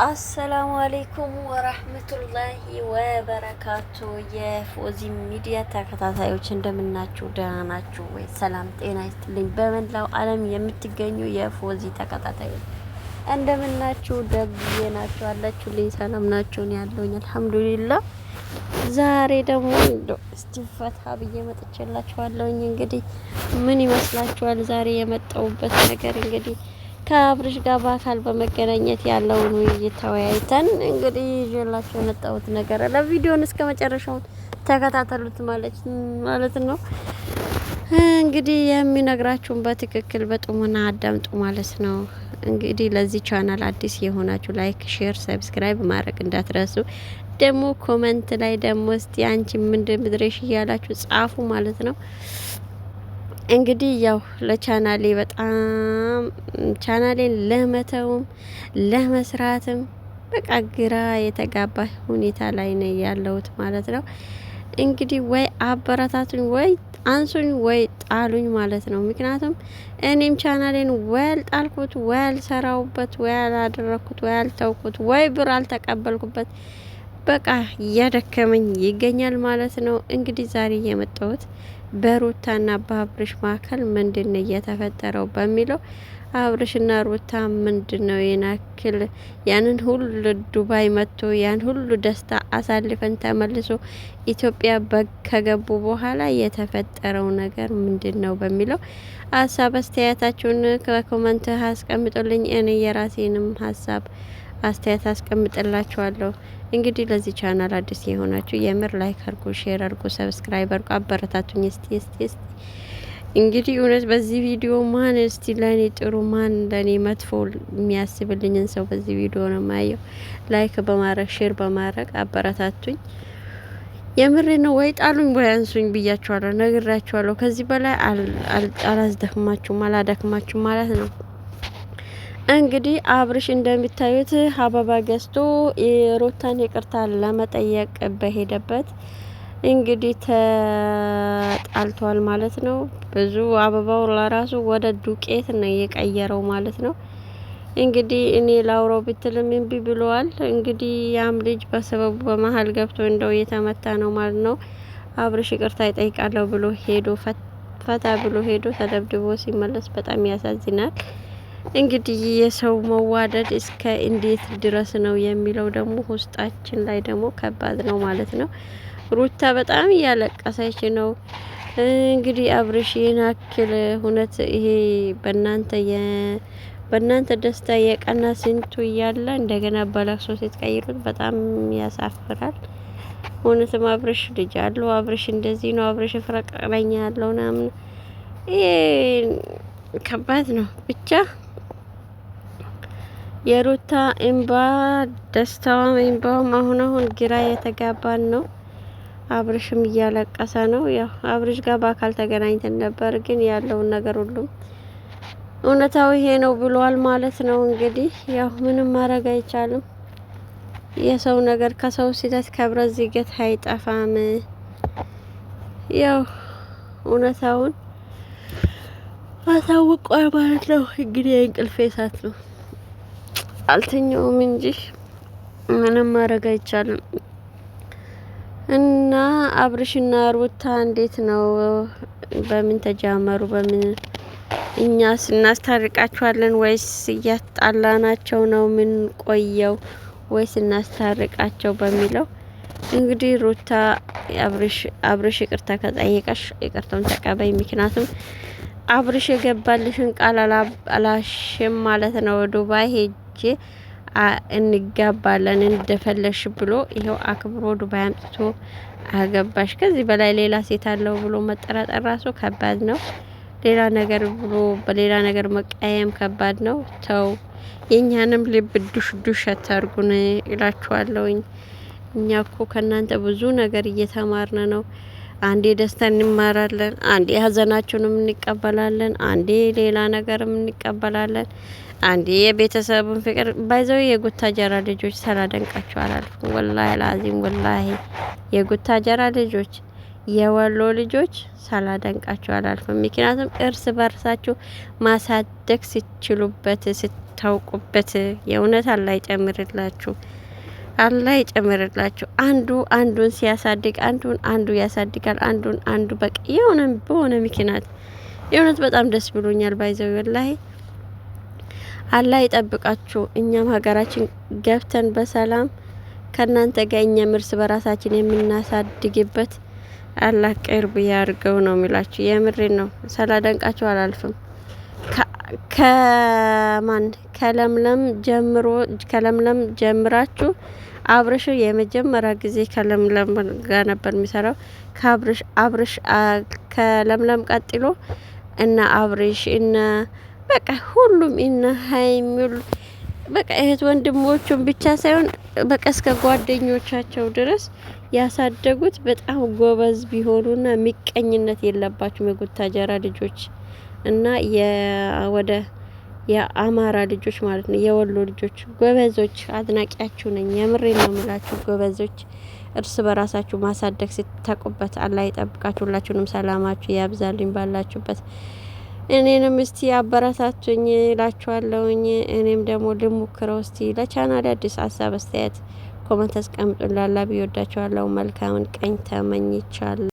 አሰላሙ አሌይኩም ወራህመቱላሂ ወበረካቱ። የፎዚ ሚዲያ ተከታታዮች እንደምናችሁ፣ ደህና ናችሁ ወይ? ሰላም ጤና ይስጥልኝ። በመላው ዓለም የምትገኙ የፎዚ ተከታታዮች እንደምናችሁ፣ ደግዬ ናችሁ አላችሁልኝ? ሰላም ናችሁን? ያለውኝ አልሐምዱሊላህ። ዛሬ ደግሞ እስቲ ፈታ ብዬ መጥቼላችኋለሁኝ። እንግዲህ ምን ይመስላችኋል ዛሬ የመጣሁበት ነገር? እንግዲህ ከአብርሽ ጋር በአካል በመገናኘት ያለውን ውይይት ተወያይተን እንግዲህ ይዤላችሁ የመጣሁት ነገር አለ። ቪዲዮን እስከ መጨረሻው ተከታተሉት ማለት ነው። እንግዲህ የሚነግራችሁን በትክክል በጥሞና አዳምጡ ማለት ነው። እንግዲህ ለዚህ ቻናል አዲስ የሆናችሁ like፣ share፣ subscribe ማድረግ እንዳትረሱ። ደግሞ comment ላይ ደግሞ እስቲ አንቺ ምንድን ምድረሽ እያላችሁ ጻፉ ማለት ነው። እንግዲህ ያው ለቻናሌ በጣም ቻናሌን ለመተውም ለመስራትም በቃ ግራ የተጋባ ሁኔታ ላይ ነው ያለሁት ማለት ነው። እንግዲህ ወይ አበረታቱኝ ወይ አንሱኝ ወይ ጣሉኝ ማለት ነው። ምክንያቱም እኔም ቻናሌን ወይ አልጣልኩት ወይ አልሰራውበት ወይ አላደረኩት ወይ አልተውኩት ወይ ብር አልተቀበልኩበት፣ በቃ እያደከመኝ ይገኛል ማለት ነው። እንግዲህ ዛሬ የመጣሁት በሩታና በአብርሽ መካከል ምንድን ነው እየተፈጠረው በሚለው፣ አብርሽና ሩታ ምንድን ነው የናክል ያንን ሁሉ ዱባይ መጥቶ ያን ሁሉ ደስታ አሳልፈን ተመልሶ ኢትዮጵያ ከገቡ በኋላ የተፈጠረው ነገር ምንድን ነው በሚለው ሀሳብ አስተያየታችሁን በ comment አስቀምጡልኝ። እኔ የራሴንም ሀሳብ አስተያየት አስቀምጥላችኋለሁ። እንግዲህ ለዚህ ቻናል አዲስ የሆናችሁ የምር like አርጉ፣ share አርጉ፣ subscribe አርጉ፣ አበረታቱኝ። እስቲ እስቲ እስቲ እንግዲህ እውነት በዚህ ቪዲዮ ማን እስቲ ለእኔ ጥሩ ማን ለእኔ መጥፎ የሚያስብልኝን ሰው በዚህ ቪዲዮ ነው የማየው። Like በማድረግ share በማድረግ አበረታቱኝ። የምሬ ነው። ወይ ጣሉኝ ወይ አንሱኝ ብያችኋለሁ፣ ነግራችኋለሁ። ከዚህ በላይ አላስደክማችሁም፣ አላደክማችሁም ማለት ነው። እንግዲህ አብርሽ እንደሚታዩት አበባ ገዝቶ የሩታን ይቅርታ ለመጠየቅ በሄደበት እንግዲህ ተጣልቷል ማለት ነው። ብዙ አበባው ለራሱ ወደ ዱቄት ነው የቀየረው ማለት ነው። እንግዲህ እኔ ላውራው ብትልም እምቢ ብለዋል። እንግዲህ ያም ልጅ በሰበቡ በመሀል ገብቶ እንደው እየተመታ ነው ማለት ነው። አብርሽ ይቅርታ ይጠይቃለሁ ብሎ ሄዶ ፈታ ብሎ ሄዶ ተደብድቦ ሲመለስ በጣም ያሳዝናል። እንግዲህ የሰው መዋደድ እስከ እንዴት ድረስ ነው የሚለው ደግሞ ውስጣችን ላይ ደግሞ ከባድ ነው ማለት ነው። ሩታ በጣም እያለቀሰች ነው። እንግዲህ አብርሽ ይህን ያክል እውነት ይሄ በእናንተ ደስታ የቀና ስንቱ እያለ እንደገና በለቅሶ ስትቀይሩት በጣም ያሳፍራል። እውነትም አብርሽ ልጅ አለው፣ አብርሽ እንደዚህ ነው፣ አብርሽ ፍቅረኛ ያለው ምናምን፣ ይሄ ከባድ ነው ብቻ። የሩታ እምባ ደስታዋም እምባውም አሁን አሁን ግራ የተጋባን ነው። አብርሽም እያለቀሰ ነው። ያው አብርሽ ጋር በአካል ተገናኝተን ነበር፣ ግን ያለውን ነገር ሁሉም እውነታው ይሄ ነው ብሏል ማለት ነው። እንግዲህ ያው ምንም ማድረግ አይቻልም። የሰው ነገር ከሰው ስህተት ከብረት ዝገት አይጠፋም። ያው እውነታውን አሳውቋል ማለት ነው። እንግዲህ የእንቅልፌ ሰዓት ነው፣ አልተኛውም እንጂ ምንም ማድረግ አይቻልም። እና አብርሽና ሩታ እንዴት ነው? በምን ተጃመሩ? በምን እኛስ እናስታርቃቸዋለን ወይስ እያጣላናቸው ነው? ምን ቆየው ወይስ እናስታርቃቸው በሚለው እንግዲህ ሩታ አብርሽ ይቅርታ ከጠየቀሽ ይቅርታውን ተቀበይ። ምክንያቱም አብርሽ የገባልሽን ቃል አላሽም ማለት ነው። ዱባይ ሄጄ እንጋባለን እንደፈለሽ ብሎ ይኸው አክብሮ ዱባይ አምጥቶ አገባሽ። ከዚህ በላይ ሌላ ሴት አለው ብሎ መጠራጠር ራሱ ከባድ ነው። ሌላ ነገር ብሎ በሌላ ነገር መቃየም ከባድ ነው። ተው የእኛንም ልብ ዱሽ ዱሽ አታርጉን እላችኋለሁኝ። እኛ እኮ ከእናንተ ብዙ ነገር እየተማርን ነው። አንዴ ደስታ እንማራለን፣ አንዴ ሀዘናችሁንም እንቀበላለን፣ አንዴ ሌላ ነገርም እንቀበላለን፣ አንዴ የቤተሰቡን ፍቅር ባይዘው። የጉታጀራ ልጆች ሳላደንቃቸው አላልፍም። ወላሂ ላዚም ወላሂ የጉታጀራ ልጆች የወሎ ልጆች ሳላደንቃቸው አላልፍም። ምክንያቱም እርስ በርሳችሁ ማሳደግ ሲችሉበት ስታውቁበት የእውነት አላህ ይጨምርላችሁ፣ አላህ ይጨምርላችሁ። አንዱ አንዱን ሲያሳድግ አንዱን አንዱ ያሳድጋል፣ አንዱን አንዱ በቃ የሆነ በሆነ ምክንያት የእውነት በጣም ደስ ብሎኛል። by the way ወላሂ አላህ ይጠብቃችሁ። እኛም ሀገራችን ገብተን በሰላም ከእናንተ ጋር እኛም እርስ በራሳችን የምናሳድግበት አላህ ቅርብ ያርገው ነው የሚላችሁ። የምሬን ነው። ሳላደንቃችሁ አላልፍም። ከማን ከለምለም ጀምሮ ከለምለም ጀምራችሁ አብርሽ የመጀመሪያ ጊዜ ከለምለም ጋር ነበር የሚሰራው። ከአብርሽ አብርሽ ከለምለም ቀጥሎ እና አብርሽ እና በቃ ሁሉም እና ሀይሚሉ በቃ እህት ወንድሞቹን ብቻ ሳይሆን በቃ እስከ ጓደኞቻቸው ድረስ ያሳደጉት በጣም ጎበዝ ቢሆኑና ምቀኝነት የለባቸው የጉታጀራ ልጆች እና ወደ የአማራ ልጆች ማለት ነው፣ የወሎ ልጆች ጎበዞች፣ አድናቂያችሁ ነኝ። የምሬ ነው የምላችሁ ጎበዞች። እርስ በራሳችሁ ማሳደግ ስትተቁበት አላህ ይጠብቃችሁ። ሁላችሁንም ሰላማችሁ ያብዛልኝ ባላችሁበት። እኔንም እስቲ አበረታቱኝ እላችኋለሁኝ። እኔም ደግሞ ልሞክረው እስቲ። ለቻናል አዲስ ሀሳብ አስተያየት comment አስቀምጡላላ። ብዬ ወዳችኋለሁ። መልካምን ቀን ተመኝቻለሁ።